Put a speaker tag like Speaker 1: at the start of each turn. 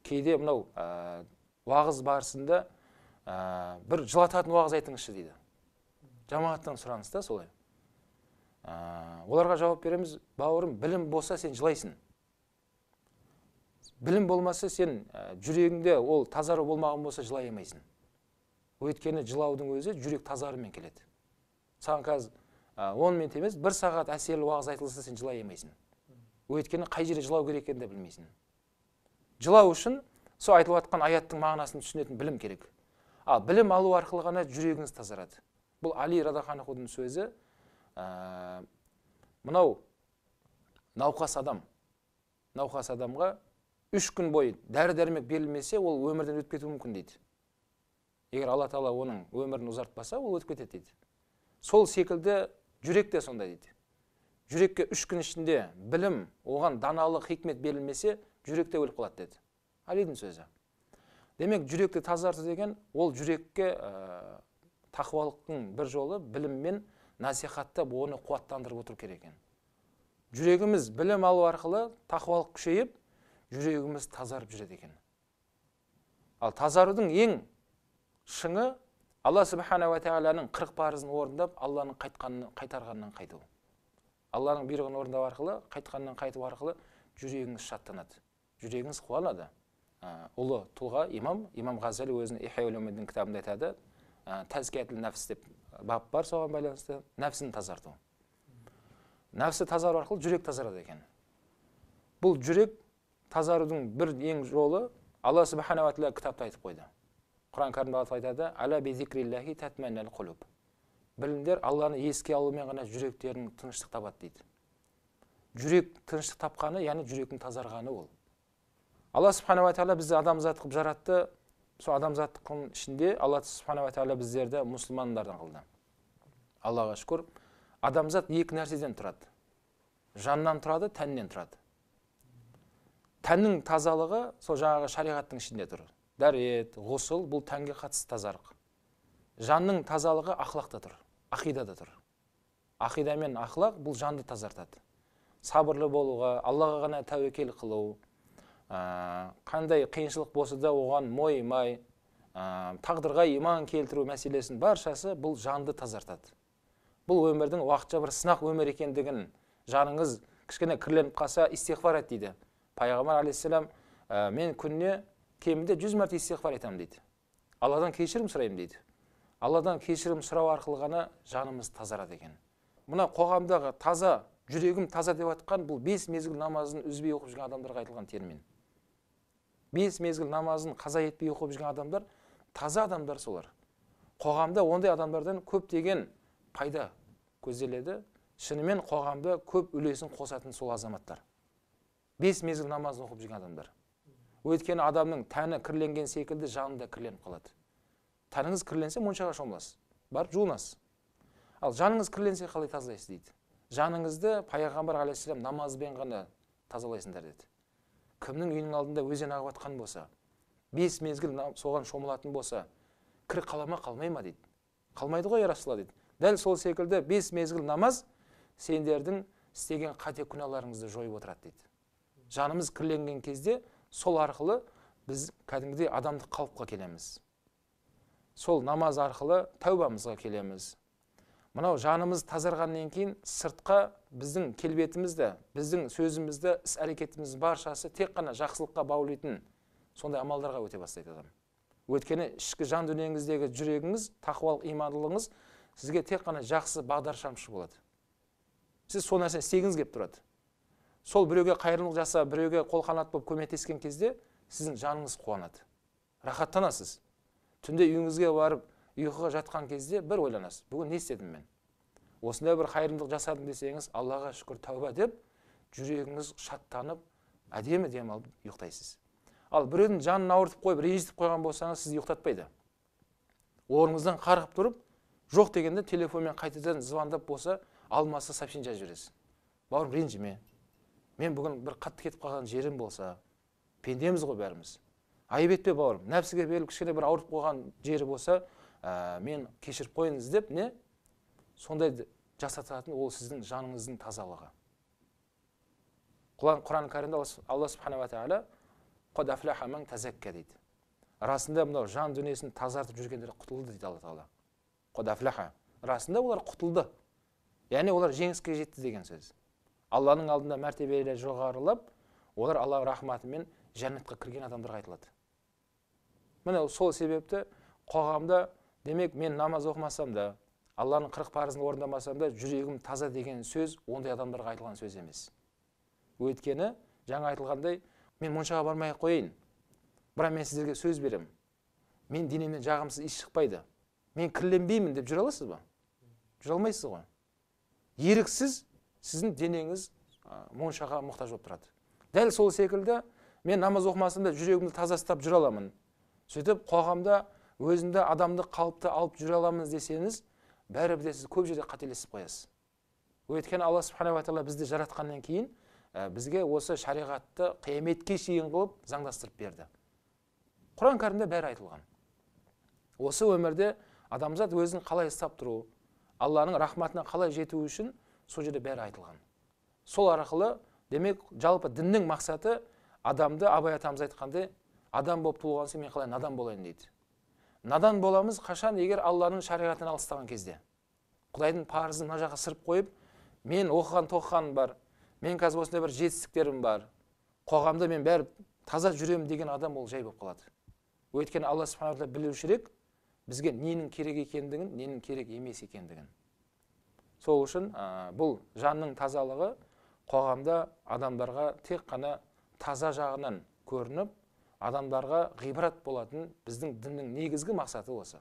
Speaker 1: Кейде мынау уағыз барысында бір жылататын уағыз айтыңызшы дейді. Жамағаттан сұраныс та солай. Оларға жауап береміз, бауырым, білім болса сен жылайсың. Білім болмаса сен жүрегіңде ол тазару болмаған болса жылай алмайсың. Өйткені жылаудың өзі жүрек тазарумен келеді. Саған қазір 10 минут емес, 1 сағат әсерлі уағыз айтылса сен жылай алмайсың. Өйткені қай жерде жылау керек екенін де білмейсің. Жылау үшін сол айтылып жатқан аяттың мағынасын түсінетін білім керек. Ал білім алу арқылы ғана жүрегіңіз тазарады. Бұл Али радиаллаху сөзі. Мынау науқас адам. Науқас адамға 3 күн бойы дәрі-дәрмек берілмесе, ол өмірден өтіп кетуі мүмкін дейді. Егер Алла Тағала оның өмірін ұзартпаса, ол өтіп кетеді дейді. Сол секілді жүрек те сондай дейді. Жүрекке 3 күн ішінде білім, оған даналық, хикмет берілмесе, жүрек те өліп қалады деді. Алидің сөзі. Демек, жүректі тазарту деген, ол жүрекке тақуалықтың бір жолы біліммен насихаттап, оны қуаттандырып отыру керек екен. Жүрегіміз білім алу арқылы тақуалық күшейіп, жүрегіміз тазарып жүреді екен. Ал тазарудың ең шыңы Алла субхана уа тағаланың 40 парызын орындап, Алланың қайтарғанынан қайту. Алланың бұйрығын орындау арқылы, қайтқанынан қайту арқылы жүрегіңіз шаттанады, жүрегіңіз қуанады. Ұлы тұлға имам, Имам Ғазали өзінің Ихя улумиддин кітабында айтады, тәзкиятул нәфс деп бап бар, соған байланысты нәпсін тазарту. Нәпсі тазару арқылы жүрек тазарады екен. Бұл жүрек тазарудың бір ең жолы Алла субхана уа тағала кітапта айтып қойды. Құран кәрімде Алла айтады: «Ала би зикриллахи татмаиннул қулуб». Біліңдер, Алланы еске алумен ғана жүректерің тыныштық табады дейді. Жүрек тыныштық тапқаны, яғни жүректің тазарғаны ол. Алла субхана уа тағала бізді адамзат қылып жаратты. Сол адамзаттың ішінде Алла субхана уа тағала біздерді мұсылмандардан қылды. Аллаға шүкір, адамзат екі нәрседен тұрады. Жаннан тұрады, тәннен тұрады. Тәннің тазалығы сол жаңағы шариғаттың ішінде тұр. Дәрет, ғұсыл бұл тәнге қатысты тазалық. Жанның тазалығы ақлақта тұр, ақидада тұр. Ақида мен ақлақ бұл жанды тазартады. Сабырлы болуға, Аллаға ғана тәуекел қылу, қандай қиыншылық болса да оған мойымай, тағдырға иман келтіру мәселесінің баршасы бұл жанды тазартады. Бұл өмірдің уақытша бір сынақ өмір екендігін, жаныңыз кішкене кірленіп қалса истиғфар ет дейді. Пайғамбар алейхиссалам, мен күніне кемінде 100 мәрте истиғфар етемін дейді. Алладан кешірім сұраймын дейді. Алладан кешірім сұрау арқылы ғана жанымыз тазарады екен. Мына қоғамдағы таза, жүрегім таза деп атқан бұл 5 мезгіл намазын үзбей оқып жүрген адамдарға айтылған термин. 5 мезгіл намазын қаза етпей оқып жүрген адамдар, таза адамдар солар. Қоғамда ондай адамдардан көптеген пайда көзделеді. Шынымен қоғамда көп үлесін қосатын сол азаматтар. 5 мезгіл намазын оқып жүрген адамдар. Өйткені адамның тәні кірленген секілді жаны да кірленіп қалады. Тәніңіз кірленсе моншаға шомыласыз, барып жуынасыз. Ал жаныңыз кірленсе қалай тазалайсыз дейді. Жаныңызды пайғамбар алейхиссалам намазбен ғана тазалайсыңдар деді. Кімнің үйінің алдында өзен ағып жатқан болса, 5 мезгіл соған шомылатын болса, кір қалама қалмай ма дейді. Қалмайды ғой, Расулалла дейді. Дәл сол секілді 5 мезгіл намаз сендердің істеген қате күнәларыңызды жойып отырады дейді. Жанымыз кірленген кезде сол арқылы біз кәдімгідей адамдық қалыпқа келеміз. Сол намаз арқылы тәубамызға келеміз. Мынау жанымыз тазарғаннан кейін сыртқа біздің келбетімізді, біздің сөзімізді, іс әрекетіміз баршасы тек қана жақсылыққа баулитын сондай амалдарға өте бастайды адам. Өйткені ішкі жан дүниеңіздегі жүрегіңіз, тақуалық имандылығыңыз сізге тек қана жақсы бағдаршамшы болады. Сіз сол нәрсені істегіңіз келіп тұрады. Сол біреуге қайырымдылық жаса, біреуге қол қанат болып көмектескен кезде сіздің жаныңыз қуанады. Рахаттанасыз. Түнде үйіңізге барып ұйқыға жатқан кезде бір ойланасыз. Бүгін не істедім мен? Осындай бір қайырымдылық жасадым десеңіз, Аллаға шүкір, тәуба деп жүрегіңіз шаттанып, әдемі демалып ұйықтайсыз. Ал біреудің жанын ауыртып қойып, ренжітіп қойған болсаңыз, сізді ұйықтатпайды. Орныңыздан қарғып тұрып, жоқ дегенде телефонмен қайтадан звондап болса, алмаса сообщение жазып жібересіз. Бауырым, ренжіме. Мен бүгін бір қатты кетіп қалған жерім болса, пендеміз ғой бәріміз. Айып етпе бауырым, нәпсіге беріліп кішкене бір ауыртып қойған жері болса, мен кешіріп қойыңыз деп, не? Сондай жасататын ол сіздің жаныңыздың тазалығы. Құран кәрімде Алла субхана ва тағала Қад афлаха ман тазакка дейді. Расында мынау жан дүниесін тазартып жүргендер құтылды дейді Алла Тағала. Қад афлаха. Расында олар құтылды. Яғни олар жеңіске жетті деген сөз. Алланың алдында мәртебелері жоғарылап, олар Алла рахматымен жәннатқа кірген адамдарға айтылады. Міне сол себепті қоғамда, демек, мен намаз оқымасам да, Алланың 40 парызын орындамасам да, жүрегім таза деген сөз ондай адамдарға айтылған сөз емес. Өйткені жаңа айтылғандай, мен моншаға бармай ақ қояйын, бірақ мен сіздерге сөз беремін, мен денемнен жағымсыз иіс шықпайды, мен кірленбеймін деп жүре аласыз ба? Жүре алмайсыз ғой. Еріксіз сіздің денеңіз моншаға мұқтаж болып тұрады. Дәл сол секілді мен намаз оқымасам да жүрегімді таза ұстап жүре аламын. Сөйтіп қоғамда өзімді адамдық қалыпты алып жүре аламын десеңіз, бәрібір де сіз көп жерде қателесіп қоясыз. Өйткені Алла субханала тағала бізді жаратқаннан кейін бізге осы шариғатты қияметке шейін қылып заңдастырып берді. Құран кәрімде бәрі айтылған. Осы өмірде адамзат өзін қалай ұстап тұру, Алланың рахматына қалай жету үшін сол жерде бәрі айтылған. Сол арқылы, демек, жалпы діннің мақсаты адамды, Абай атамыз айтқандай, адам болып туылған соң мен қалай надан болайын дейді. Надан боламыз қашан, егер Алланың шариғатынан алыстаған кезде. Құдайдың парызын мына жаққа сырып қойып, мен оқыған тоқығаным бар, мен қазір осындай бір жетістіктерім бар, қоғамда мен бәрі таза жүремін деген адам ол жай болып қалады. Өйткені Алла субханала тағала білушірек бізге ненің керек екендігін, ненің керек емес екендігін. Сол үшін бұл жанның тазалығы қоғамда адамдарға тек қана таза жағынан көрініп, адамдарға ғибрат болатын біздің діннің негізгі мақсаты осы.